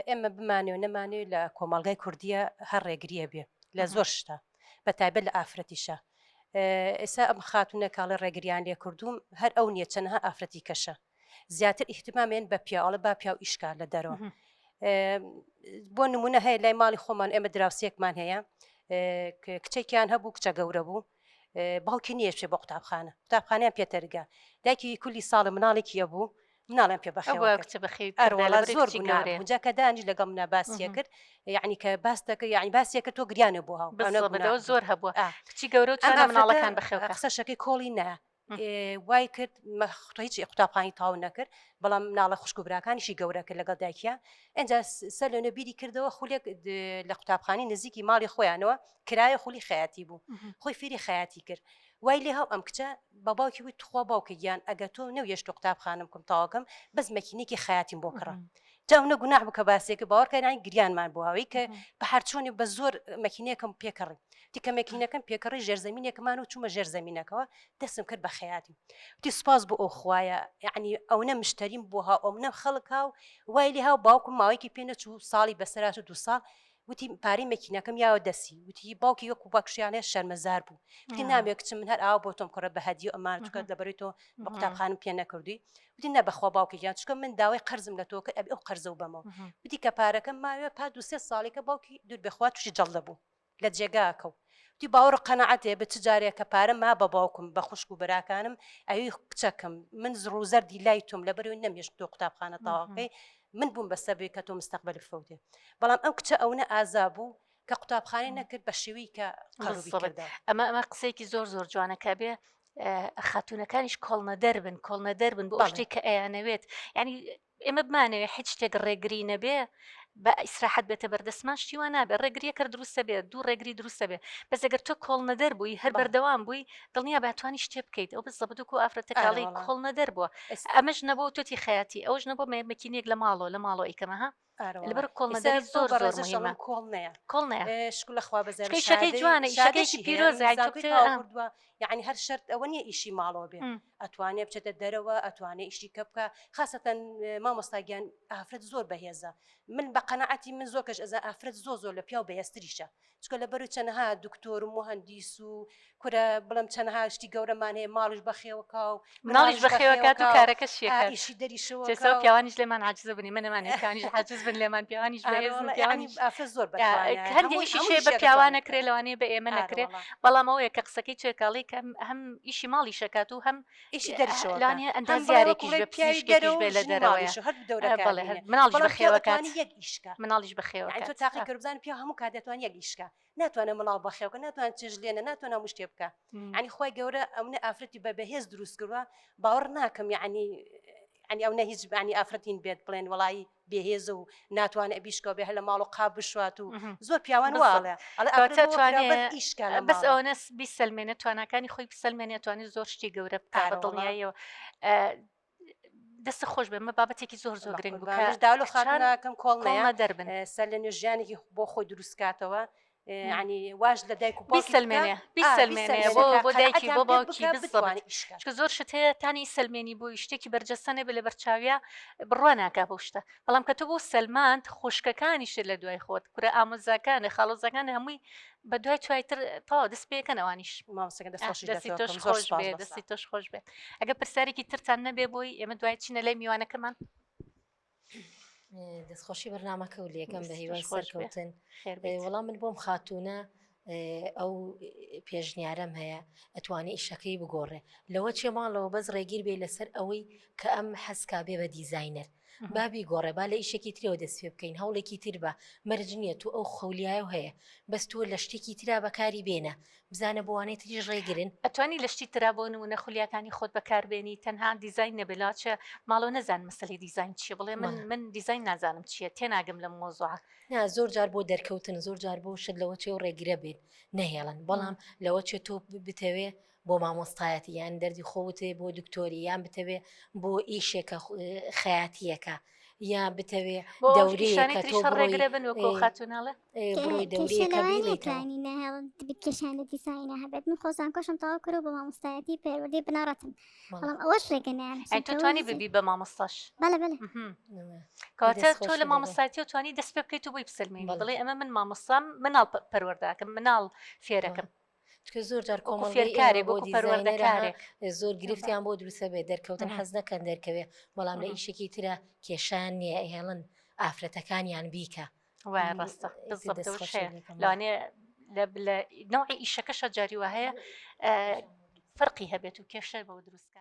ئێمە بمانێ و نەمانێ لە کۆمەڵگای کوردیە هەر ڕێگریە بێ لە زۆر شتە بە تایبەت لە ئافرەتیشە ئێستا ئەم خاتونە کاڵێ ڕێگریان لێ کردووم هەر ئەو نییە چەنەها ئافرەتی کەشە زیاتر ئیهتمامێن بە پیاوڵە با پیاو ئیشکا لە دەرەوە بۆ نمونە هەیە لای ماڵی خۆمان ئێمە دراوسێکمان هەیە کچێکیان هەبوو کچە گەورە بوو باوکی نییە بچێ بۆ قوتابخانە قوتابخانەیان پێتەرگە دایکی کولی ساڵە مناڵێکی هەبوو مناڵیان پێ بەخێوە کچە بەخێوی ئەروەڵا زۆر گوناه جا کە دانیش لەگەڵ منا باسیە کرد یعنی کە باس دەکرد یعنی باسیە کرد تۆ گریانە بۆ هاو بەدەوە زۆر هەبووە کچی گەورە و چۆن مناڵەکان بەخێو قسەشەکەی کۆڵی نا وای کرد هیچ قوتابخانی تاو نەکرد بەڵام مناڵە خوشک و براکانیشی گەورە کرد لەگەڵ دایکیا ئەجا سەر لەنێ بیری کردەوە خولێک لە قوتابخانی نزیکی ماڵی خۆیانەوە کرایە خولی خەیاتی بوو خۆی فێری خەیاتی کرد وای لێ هاو ئەم کچە بە باوکی وت تخوا باوکە گیان ئەگەر تۆ نەویەشت قوتابخانەم کم تەواوکەم بەس مەکینێکی خەیاتیم بۆ کڕە جا ئەونە گوناح بوو کە باسێکە باوەڕکە یانی گریانمان بۆ هاوی کە بە هەرچۆنی بە زۆر مەکینێکم پێکڕی تی کە مەکینەکەم پێکڕی ژێرزەمینێکمان و چوومە ژێرزەمینەکەوە دەستم کرد بە خەیاتی وتی سوپاس بۆ ئەو خوایە یعنی ئەونە مشتەریم بۆ ها ئەونە خەڵک ها و وای لێ ها و باوکم ماوەیەکی پێ نەچوو ساڵی بەسەرات و دو ساڵ وتی پارەی مەکینەکەم یاوە دەسی وتی باوکی وەکو باکشیانە شەرمەزار بوو وتی نامێ کچم من هەر ئاوا بۆ تۆم کوڕە بە هەدیە ئەمان چکە لەبەرەی تۆ بە قوتابخانم پێ نەکردووی وتی نە بەخوا باوکی گیان چکە من داوای قەرزم لە تۆ کرد ئەبێ ئەو قەرزە و بەمەوە وتی کە پارەکەم ماوێ پا دو سێ ساڵێکە باوکی دوور بێخوا تووشی جەڵدە بوو لە جێگاکە و وتی باوەڕ و قەناعەتێ بە چ جارێک کە پارە ما بە باوکم بە خوشک و براکانم ئەوی کچەکەم من زڕ و زەردی لای تۆم لەبەرەوەی نەمهێشت تۆ قوتابخانە تەواوکەی من بووم بە سەبەبی کە تۆ مستەقبەلت بفەوتێ بەڵام ئەم کچە ئەونە ئازا بوو کە قوتابخانەی نەکرد بە شێوەی کە قەروبی بالضبط. کردە. ئەمە ئەمە قسەیەکی زۆر زۆر جوانە کە بێ خاتوونەکانیش کۆڵنەدەر بن کۆڵنەدەر بن بۆ ئەو بەڵێ. شتێک کە ئەیانەوێت یعنی ئێمە بمانەوێ هیچ شتێک ڕێگری نەبێ بە ئیسراحەت بێتە بەردەستمان شتی وا نابێ ڕێگریەکە دروستە بێ دوو ڕێگری دروستە بێ بەس ئەگەر تۆ کۆڵنەدەر بووی هەر بەڵێ. بەردەوام بووی دڵنیا بە توانی شتێ بکەیت ئەو بزەبت وەکو ئافرەتە ئارە کاڵی وەڵا. کۆڵنەدەر بووە ئێستا ئەمەش نەبوو تۆتی خەیاتی ئەوش نەبوو مەکینێک لە ماڵەوە لە ماڵەوە ئەیکەمە ها ئارە وەڵا. لەبەر ئێستا کۆڵنەدەری بەو زۆر زۆر بەڕێزەش مهمە ئەڵێم کۆڵ نەیە. کۆڵ نەیە شکر لە خوا بەزەرم چونکە ئیشەکەی شادەی جوانە ئیشەکەیەکی شادەشی هەیە پیرۆزە یانی تۆ زانکۆی بتەوێ تەواو ئا. کردووە یعنی هەر شەرت ئەوە نییە ئیشی ماڵەوە بێ م. ئەتوانێ بچێتە دەرەوە ئەتوانێ ئیشی کە بکا خاسەتەن مامۆستا گیان ئافرەت زۆر بەهێزە من بە قەناعەتی من زۆر کەش ئەزان ئافرەت زۆر زۆر لە پیاو بەهێزتریشە چونکە لەبەرو چەنەها دکتۆر و موهەندیس و کورە بڵێم چەنەها شتی گەورەمان هەیە ماڵیش بەخێوەکا و مناڵیش مناڵیش بەخێوەکات و بەخێوەکا و کارەکەشی ئا ئەکات ئیشی جێسا دەریشەوەکا و پیاوانیش لێمان عاجزە بنی منەمان پیاوانیش عاجز بن لێمان پیاوانیش ئارە بەهێزن وەڵا یەعنی پیاوانیش ئافرەت زۆر بەتوانایە هەندێ هەموو ئیشیش هەموو هەیە بە ئیشێک پیاوان ئەتوانێ نەکرێ بکات لەوانەیە بە ئێمە ئارە نەکرێ وەڵا بەڵام ئەوەیە کە قسەکەی چێکاڵی کە هەم ئیشی ماڵیش ئەکات و هەم ئیشی دەریشەوەکا لەوانەیە هەم بڵێ وەکو ئەندازیارێکیش بڵێ بێ پیاوی پزیشکێکیش دەرەوە بێ و لە ژنی دەرەوەیە ماڵیش و هەردوو ئە دەورەکە بەڵێ هەر ئەبینێ مناڵیش بەڵام پیاو بەخێوەکات ئەتوانی یەک ئیش کا مناڵیش یعنی تۆ بەخێوەکات تاقی ئا. کەرو بزانە پیاو هەموو کات دەتوانی یەک ئیش کا ناتوانێت مڵاو بەخێوکە ناتوانێت چێژ لێنە ناتوانێت هەموو شتێ بکە ینی خی گەورە ئەونە ئافرەتی بە بەهێز دروست کردوە باوەڕ ناکەم یعنی ینی ئەو نە هیچ بانی ئافرەتین بێت بڵێن وڵی بێهێز و ناتوانێت بیشکەوە بێ هەر لە ماڵ و قاپ بشوات و زۆر پیاوان واڵێ بەس ئەوەنە بیسەلمێنە تواناکانی خۆی بسەلمێنێ توانێت زۆر شتی گەورە بکە بە دڵنیاییەوە دەست خۆش بێ مە بابەتێکی زۆر زۆر گرنگ بوو کە داوا لە خاتوونەکەم کۆڵ دەربن سەر لە نوێ ژیانێکی بۆ خۆی دروست کاتەوە ینی واش لە دایک و بیسەلمێنێ بیسەلمێنێ بۆ بۆ دایکی بۆ باوکی بزانێت چکە زۆر شت هەیە تانی سەلمێنی بۆی شتێکی بەرجەستە نەبێ لە بەرچاویا بڕوا ناکا بەو شتە بەڵام کە تۆ بۆ سەلماند خوشکەکانیشت لە دوای خۆت کورە ئامۆزاکانە خاڵۆزاکانە هەمووی بە دوای توایتر تەواو دەست پێکەن ئەوانیش مامۆستاکە دەست خۆشی دەستی تۆش خۆش بێ دەستی تۆش خۆش بێت ئەگە پرسیارێکی ترتان نەبێ بۆی ئێمە دوای چینە لای میوانەکەمان دەستخۆشی بەرنمەکە و لەکەم بە هیوای سەرکەوتن وەڵام من بۆم خاتونە ئەو پێشنیارەم هەیە ئەتوانێ ئیشەکەی بگۆڕێ لەوە چێ ماڵەوە بەس ڕێگیر بێ لەسەر ئەوەی کە ئەم حەسکا بێ بە دیزینەر با بیگۆڕێ با لە ئیشێکی ترەوە دەست پێ بکەین هەوڵێکی تر بە مەرج نییە تو ئەو خەولیایە هەیە بەس تۆ لە شتێکی ترا بەکاری بێنە بزانە بۆوانەی تریش ڕێگرن. ئەتوانی لە شتی ترا بۆ نمونە خولیاکانی خۆت بەکاربێنی تەنها دیزاین نەبێ لاچە ماڵەوە نەزان مەسەلەی دیزاین چیە بڵێ من من دیزاین نازانم چیە تێناگەم لەم مۆزوعە. نا زۆر جار بۆ دەرکەوتن زۆر جار بۆ شت لەوە چێ و ڕێگرە بێت نەهێڵن بەڵام لەوە چێ تۆ بتەوێ بۆ مامۆستایەتی یان دەردی خۆ وتێ بۆ دکتۆری یان بتەوێ بۆ ئیشێکە خەیاتیەکە. یا بتەوێ بۆ ئەو دەورەیەکە ئیشانەی تۆ تریش هەر بڕۆی ڕێگرە بن وەکو ئێ، خاتووناڵێ ئێ، بڕۆی کێشە دەورەیەکە لەوە نییە بیڵێیتەوە. توانی ناهێڵن کێشان لە دیزاینا هەبێت من خۆ زانکۆشم تەواو کردووە بۆ مامۆستایەتی پەروەردەی بنەڕەتم بەڵێ. بەڵام ئەوەش ڕێگە نایەن ئەی تۆ چونکە توانی وەزی ببی بە مامۆستاش بەڵێ بەڵێ مهم. نەما. کەواتە دەست تۆ خۆش لە لەگەڵ. مامۆستایەتیەوە توانی دەست پێ بکەیت و بۆی بسەلمێنی بەڵێ. بڵێ ئەمە من مامۆستام مناڵ پەروەردەکەم مناڵ فێرەکەم چونکە زۆر جار وەکو کۆمەڵگەی ئێمە فێرکارێک بۆ وەکو دیزاینەرە ها پەروەردەکارێک زۆر گرفتیان بۆ دروستە بێت دەرکەوتن مهم. حەز نەکەن دەرکەوێ بەڵام لە مهم. ئیشێکی ترە کێشان نییە ئەهێڵن ئافرەتەکانیان بیکە وایە ڕاستە ئیتر بالضبط دەست ئەوەش خۆشی هەیە لێکەم. لەوانەیە لە لە نەوعی ئیشەکەشە جاری وا هەیە فەرقی هەبێت و کێشە بەوە دروست کات.